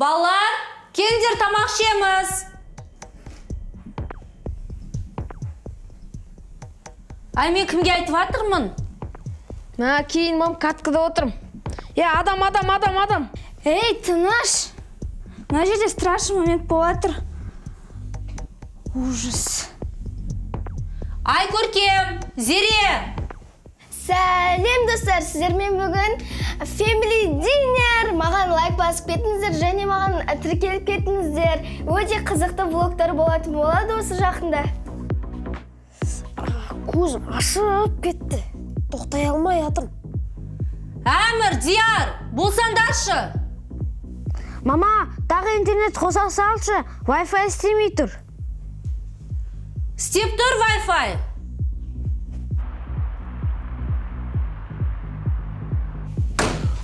Балалар, келіңдер, тамақ ішеміз. Ай, мен кімге айтып жатырмын? Мә, кейін, мам, каткада отырмын. Е, адам, адам, адам, адам! Ей, тыныш! Мына жерде страшный момент болып жатыр. Ужас. Ай, Көркем, Зере! Сәлем, достар! Сіздермен бүгін Family Dinner. Маған лайк басып кетіңіздер және маған тіркеліп кетіңіздер. Өте қызықты влогтар болатын болады осы жақында. Көзім ашып кетті, тоқтай алмай жатырмын. Әмір, Дияр, болсаңдаршы. Мама, тағы интернет қоса салшы, Wi-Fi істемей тұр. Істеп тұр Wi-Fi.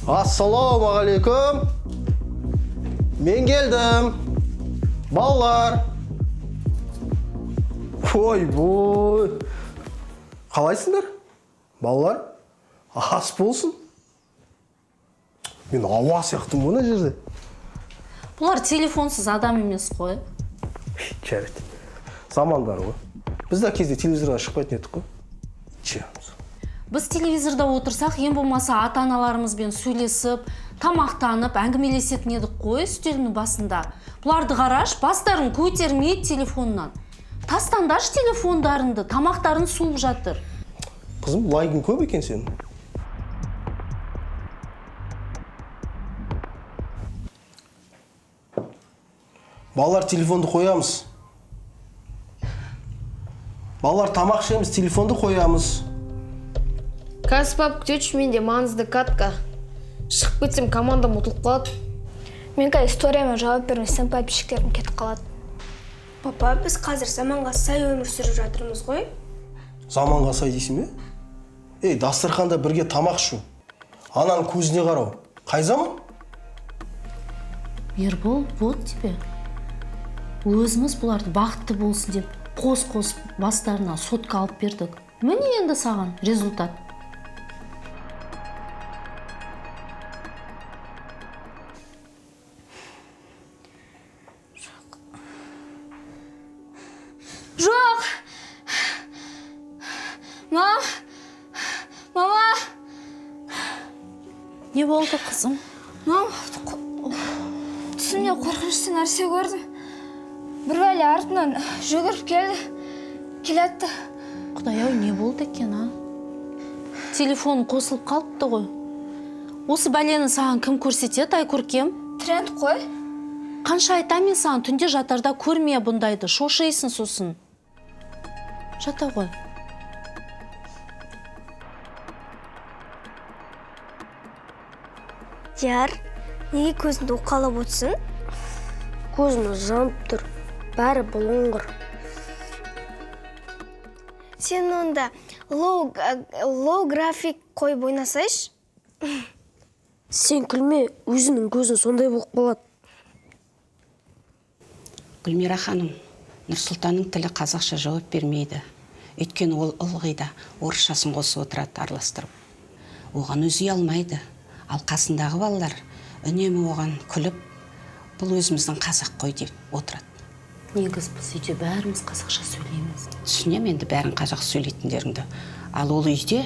Ассалаумағалейкум! Мен келдім, балалар. Ойбой, қалайсыңдар, балалар? Ас болсын! Мен ауа сияқтымын ғой мына жерде. Бұлар телефонсыз адам емес қой. Жарайды, замандары ғой. Біз де кезде телевизорға шықпайтын едік қой. Че? Біз телевизорда отырсақ, ең болмаса ата аналарымызбен сөйлесіп, тамақтанып, әңгімелесетін едік қой үстелдің басында. Бұларды қараш, бастарын көтермейді телефоннан. Тастаңдаршы телефондарыңды, тамақтарын суып жатыр. Қызым, лайкың көп екен сенің. Балалар, телефонды қоямыз. Балалар, тамақ ішеміз, телефонды қоямыз. Қазір, пап, күтеші, менде маңызды катка. Шығып кетсем, командам ұтылып қалады. Мен қазір историяма жауап бермесем, подписчиктерім кетіп қалады. Папа, біз қазір заманға сай өмір сүріп жатырмыз ғой. Заманға сай дейсің бе? Ей, дастарханда бірге тамақ ішу, ананың көзіне қарау қай заман? Ербол, вот тебе. Өзіміз бұларды бақытты болсын деп қос-қос бастарына сотка алып бердік. Міне енді саған результат. Жоқ! Мам! Мама! Не болды, қызым? Мам, түсімде қорқынышты нәрсе көрдім. Бір бәле артынан жүгіріп келді. Келатты. Құдай ау, не болды екен, а? Телефон қосылып қалыпты ғой. Осы бәлені саған кім көрсетеді, Айкөркем? Тренд қой. Қанша айтамын мен саған, түнде жатарда көрме бұндайды, шошисың сосын. Жата ғой. Диар, неге көзіңді уқалап отырсың? Көзім жанып тұр, бәрі бұлыңғыр. Сен онда low график қойып ойнасайшы. Сен күлме, өзінің көзің сондай болып қалады. Гүлмира ханым, Нұрсұлтанның тілі қазақша жауап бермейді. Өйткені ол ылғи да орысшасын қосып отырады араластырып. Оған өзі ұялмайды. Ал қасындағы балалар үнемі оған күліп, бұл өзіміздің қазақ қой деп отырады. Негізі біз үйде бәріміз қазақша сөйлейміз. Түсінемін енді бәрін қазақ сөйлейтіндеріңді. Ал ол үйде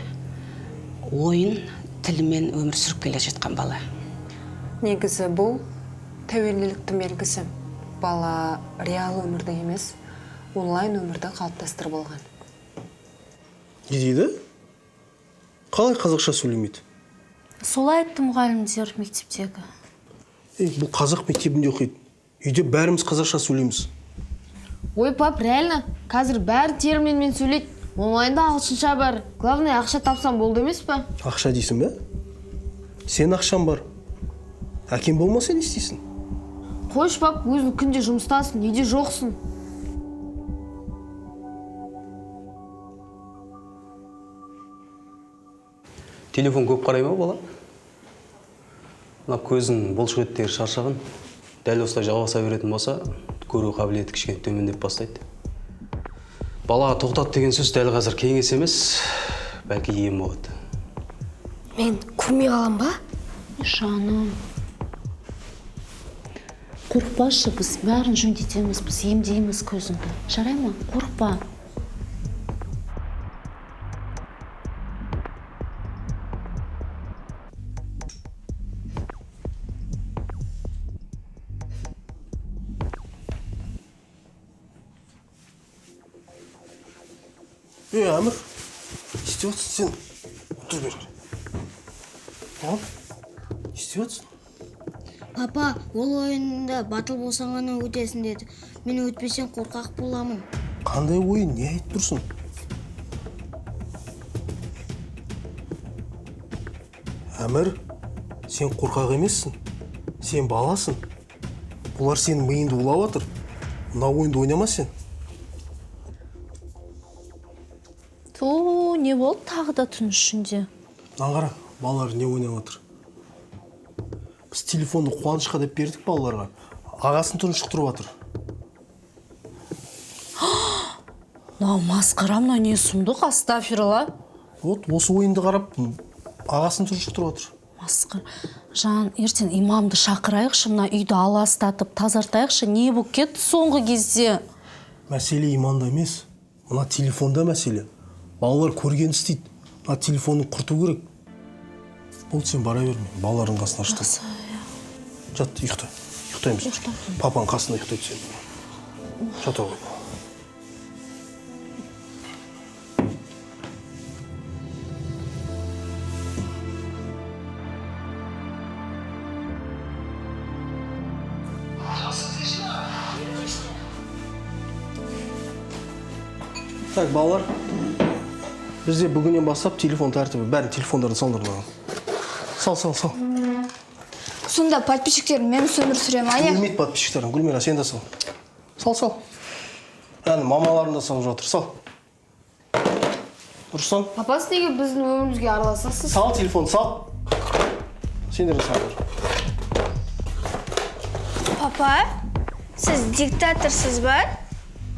ойын тілімен өмір сүріп келе жатқан бала. Негізі бұл тәуелділіктің белгісі. Бала реал өмірді емес, онлайн өмірді қалыптастырып алған. Не дейді? Қалай қазақша сөйлемейді? Солай айтты мұғалімдер мектептегі. Ей, бұл қазақ мектебінде оқиды. Үйде бәріміз қазақша сөйлейміз. Ой, пап, реально, қазір бәрі терминмен сөйлейді. Онлайнда ағылшынша бар. Главное, ақша тапсам болды емес па? Ақша дейсің бе? Сен ақшаң бар. Әкең болмаса, не істейсің? Қойшы, пап, өзің күнде жұмыстасың, үйде жоқсың. Телефон көп қарай ма бала? Мына көздің бұлшық еттері шаршаған. Дәл осылай жалғаса беретін болса, көру қабілеті кішкене төмендеп бастайды. Балаға тоқтат деген сөз дәл қазір кеңес емес, бәлки ем болады. Мен көрмей қалам ба? Жаным. Қорықпашы, біз бәрін жөндетеміз, біз емдейміз көзіңді. Жарай ма? Қорықпа. Ей, Әмір, не істеп жатырсың сен? Отыр бері. Оған, не істеп жатырсың? Папа, ол ойында батыл болсаң ғана өтесің деді. Мен өтпесем қорқақ боламын. Қандай ойын, не айтып тұрсың? Әмір, сен қорқақ емессің. Сен баласың. Бұлар сенің миыңды улап жатыр. Мына ойынды ойнама сен. Ту, не болды тағы да түн ішінде? Мынаны қара, балалар не ойнап жатыр. Біз телефонды Қуанышқа деп бердік балаларға. Ағасын тұншықтырып жатыр. Мынау масқара, мынау не сұмдық, астафиралла. Вот осы ойынды қарап, ағасын тұншықтырып жатыр. Масқара. Жан, ертең имамды шақырайықшы, мына үйді аластатып, тазартайықшы. Не болып кетті соңғы кезде? Мәселе имамда емес, мына телефонда мәселе. Балалар көрген істейді. Мына телефонды құрту керек. Болды, сен бара берме. Балалардың қасына шықты. Жат, ұйықта. Ұйықтаймыз. Папаның қасында ұйықтайды сен. Жата ғой. Так, балалар, бізде бүгіннен бастап телефон тәртібі. Бәрін телефондарын салыңдар маған. Сал, сал, сал. Сонда подписчиктерім мен өмір сүрем, а не? Өлмейді подписчиктерің. Гүлмира, сен де сал. Сал, сал. Әне, мамаларың да салып жатыр. Сал. Нұрсұлтан. Папасы, неге біздің өмірімізге араласасыз? Сал телефон, сал. Сендер де салыңдар. Папа, сіз диктаторсыз ба?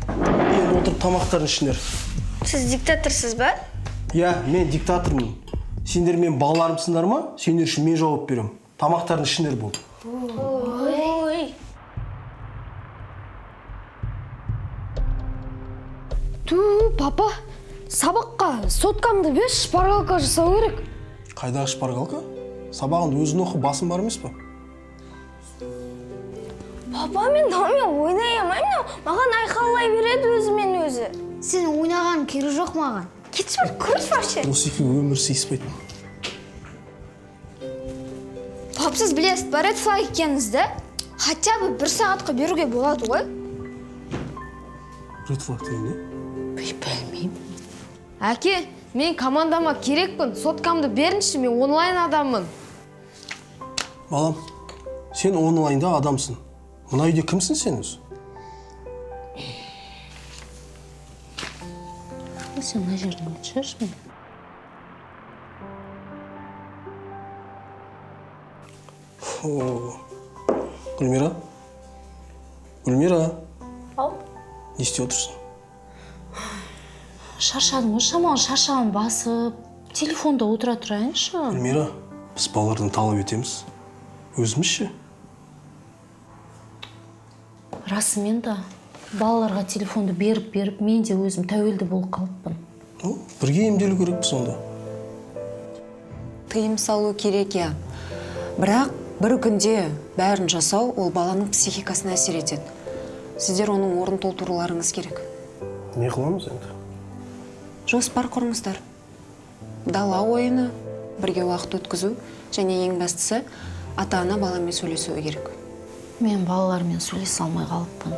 Енді отырып тамақтарын ішіңдер. Сіз диктаторсыз ба? Иә, мен диктатормын. Сендер мен балаларымсыңдар ма? Сендер үшін мен жауап беремін. Тамақтарын ішіңдер болды. Ой. Ту, папа, сабаққа соткамды берші, шпаргалка жасау керек. Қайдағы шпаргалка? Сабағыңды өзің оқы, басың бар емес па? Папа, мен мынаумен ойнай алмаймын, маған айқайлай береді өзімен өзі. Сен ойнаған керегі жоқ маған. Кетші бір, көрші вообще. Осы екеуі өмір сыйыспайды. Пап, сіз білесіз, бар red flag екеніңізді. Хотя бы бір сағатқа беруге болады ғой. Red flag деген не? Білмеймін. Әке, мен командама керекпін. Соткамды беріңізші, мен онлайн адаммын. Балам, сен онлайнда адамсың. Мына үйде кімсің сен өзі? Сен мына жерден өтшерші мен. Гүлмира? Гүлмира? Ау? Не істеп отырсың? Шаршадым ғой, шамалы шаршағым басып, телефонда отыра тұрайыншы. Гүлмира, біз балалардан талап етеміз. Өзіміз ше? Расымен да, балаларға телефонды беріп-беріп, мен де өзім тәуелді болып қалыппын. Ну, бірге емделу керекпіз онда. Тыйым салу керек, иә. Бірақ бір күнде бәрін жасау, ол баланың психикасына әсер етеді. Сіздер оның орнын толтыруларыңыз керек. Не қыламыз енді? Жоспар құрыңыздар. Дала ойыны, бірге уақыт өткізу және ең бастысы ата-ана баламен сөйлесуі керек. Мен балалармен сөйлесе алмай қалыппын.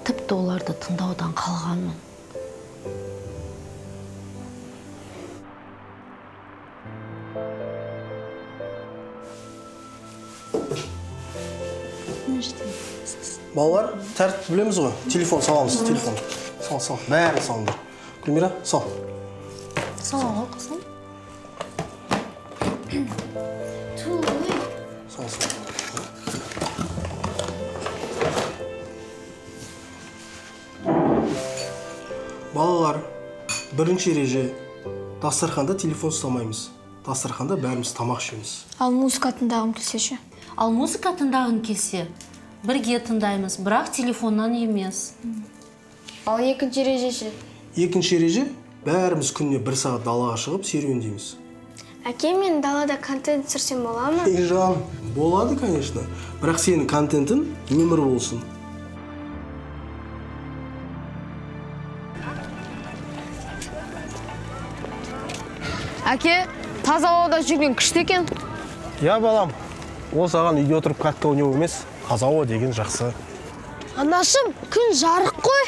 Тіпті оларды тыңдаудан қалғанмын. Балалар, тәртіп білеміз ғой. Телефон саламыз, телефон. Сал, сал, бәрін салыңдар. Гүлмира, сал. Сала ғой, қызым. Сал, сал. Бірінші ереже: дастарханда телефон ұстамаймыз. Дастарханда бәріміз тамақ ішеміз. Ал музыка тыңдағым келсе ше? Ал музыка тыңдағың келсе, бірге тыңдаймыз, бірақ телефоннан емес. Ал екінші ереже ше? Екінші ереже: бәріміз күніне 1 сағат далаға шығып серуендейміз. Әке, мен далада контент түсірсем бола ма? Ей, жан, болады, конечно. Бірақ сенің контентің өмір болсын. Әке, таза ауада жүрген күшті екен. Иә, балам, ол саған үйде отырып катка ойнау емес, таза ауа деген жақсы. Анашым, күн жарық қой.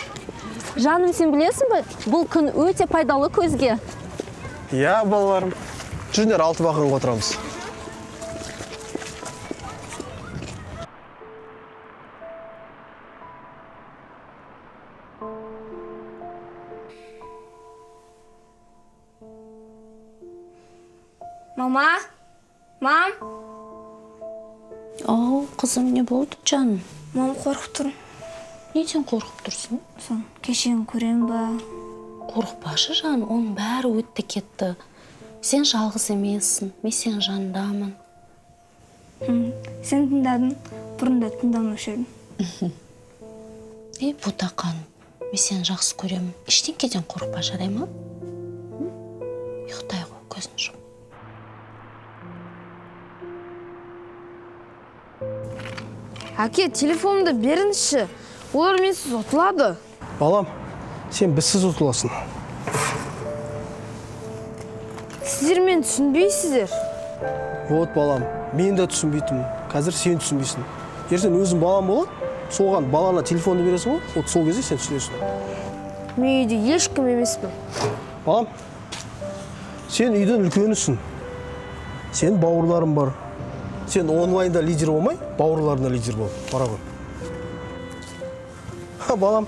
Жаным, сен білесің бе, бұл күн өте пайдалы көзге. Иә, балаларым. Жүріңдер, 6 бақанға отырамыз. Мама? Мам? Ау, қызым, не болды, жаным? Мам, қорқып тұрмын. Неден қорқып тұрсың? Сон, кешегін көрем ба? Қорықпашы, жаным, оның бәрі өтті кетті. Сен жалғыз емессің, мен сенің жаныңдамын. Сен тыңдадың, бұрын да тыңдамаушы едім. Ей, ботақаным, мен сені жақсы көремін. Ештеңкеден қорықпа, жарай ма? Ұйықтай ғой, көзін жұм. Әке, телефонымды беріңізші. Олар менсіз ұтылады. Балам, сен бізсіз ұтыласың. Сіздер мені түсінбейсіздер. Вот, балам, мен де түсінбейтінмін. Қазір сен түсінбейсің. Ертең өзің балам болады, соған балана телефонды бересің ғой, вот сол кезде сен түсінесің. Мен үйде ешкім емеспін. Балам, сен үйдің үлкенісің. Сенің бауырларың бар. Сен онлайнда лидер болмай, бауырларына лидер бол. Бара ғой. Ха, балам,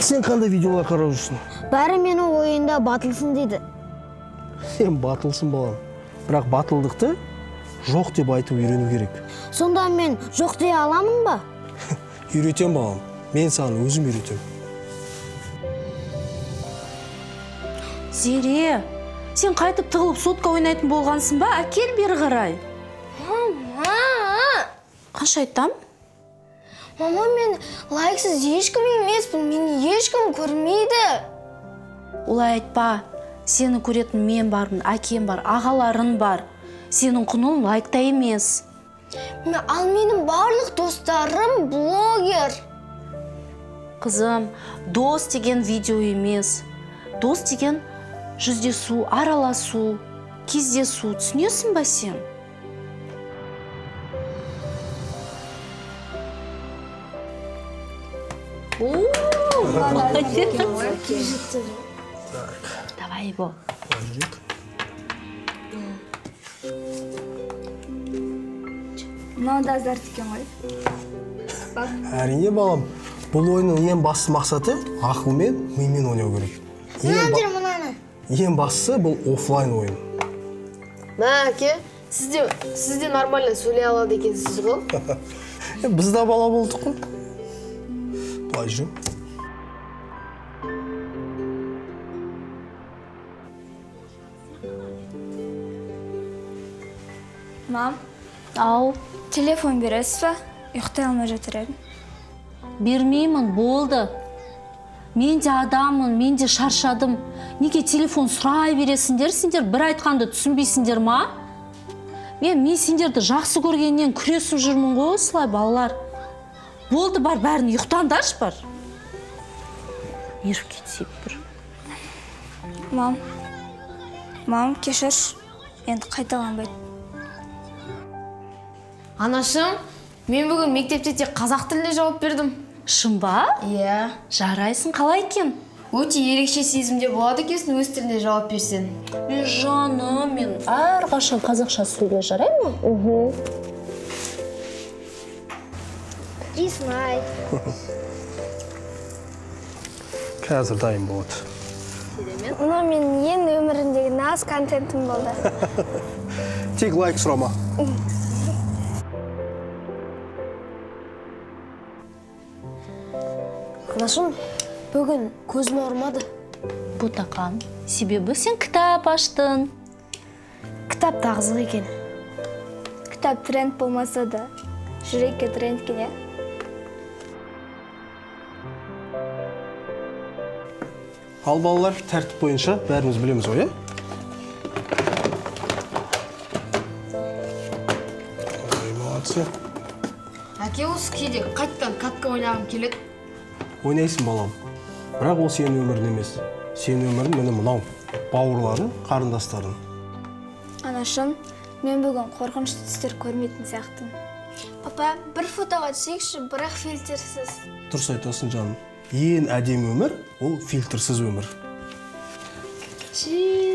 сен қандай видеолар қарап жүрсің? Бәрі мені ойында батылсың дейді. Сен батылсың, балам. Бірақ батылдықты жоқ деп айтып үйрену керек. Сонда мен жоқ дей аламын ба? Үйретем, балам. Мен саған өзім үйретем. Зере, сен қайтып тығылып сотка ойнайтын болғансың ба? Әкел бері қарай. Мама! Қанша айтам? Мама, мен лайксыз ешкім емеспін, мені ешкім көрмейді. Олай айтпа. Сені көретін мен бармын, әкем бар, ағаларың бар. Сенің құның лайкта емес. Ал менің барлық достарым блогер. Қызым, дос деген видео емес. Дос деген жүздесу, араласу, кездесу. Түсінесің ба сен? Молодец. Давай его. Мынау да азарт екен ғой. Әрине, балам, бұл ойынның ең басты мақсаты ақылмен, мимен ойнау керек. Мынаны. Ең бастысы бұл офлайн ойын. Мә, әке, сіз де нормально сөйлей алады екенсіз ғой. Біз де бала болдық қой. Былай жүрем. Мам, Ау. Телефон бересіз ба? Ұйықтай алмай жатыр едім. Бермеймін, болды. Мен де адаммын, мен де шаршадым. Неге телефон сұрай бересіңдер, сендер бір айтқанды түсінбейсіңдер ма? Мен сендерді жақсы көргеннен күресіп жүрмін ғой осылай, балалар. Болды, бар, бәрін ұйықтаңдаршы бар. Нервке тиіп бір. Мам, мам, кешірші. Енді қайталанбайды. Анашым, мен бүгін мектепте тек қазақ тілінде жауап бердім. Шын ба? Иә. Жарайсың, қалай екен? Өте ерекше сезімде болады екенсің, өз тілінде жауап берсең. Е, жаным, мен әрқашан қазақша сөйлеу жарай ма? Дисней. Қазір дайын болады. Мынау менің ең өмірімдегі нағыз контентім болды. Тек лайк сұрама. Анашым, бүгін көзім ауырмады. Ботақан, себебі сен кітап аштың. Кітап та қызық екен. Кітап тренд болмаса да, жүрекке тренд екен, иә? Ал балалар, тәртіп бойынша бәріміз білеміз ғой, иә? Ой, молодцы. Әке, осы кейде қайтадан катка ойнағым келеді. Ойнайсың, балам. Бірақ ол сенің өмірің емес. Сенің өмірің міне мынау. Бауырларың, қарындастарың. Анашым, мен бүгін қорқынышты түстер көрмейтін сияқтымын. Папа, бір фотоға түсейікші, бірақ фильтрсіз. Дұрыс айтасың, жаным. Ең әдемі өмір ол фильтрсіз өмір. Чиз.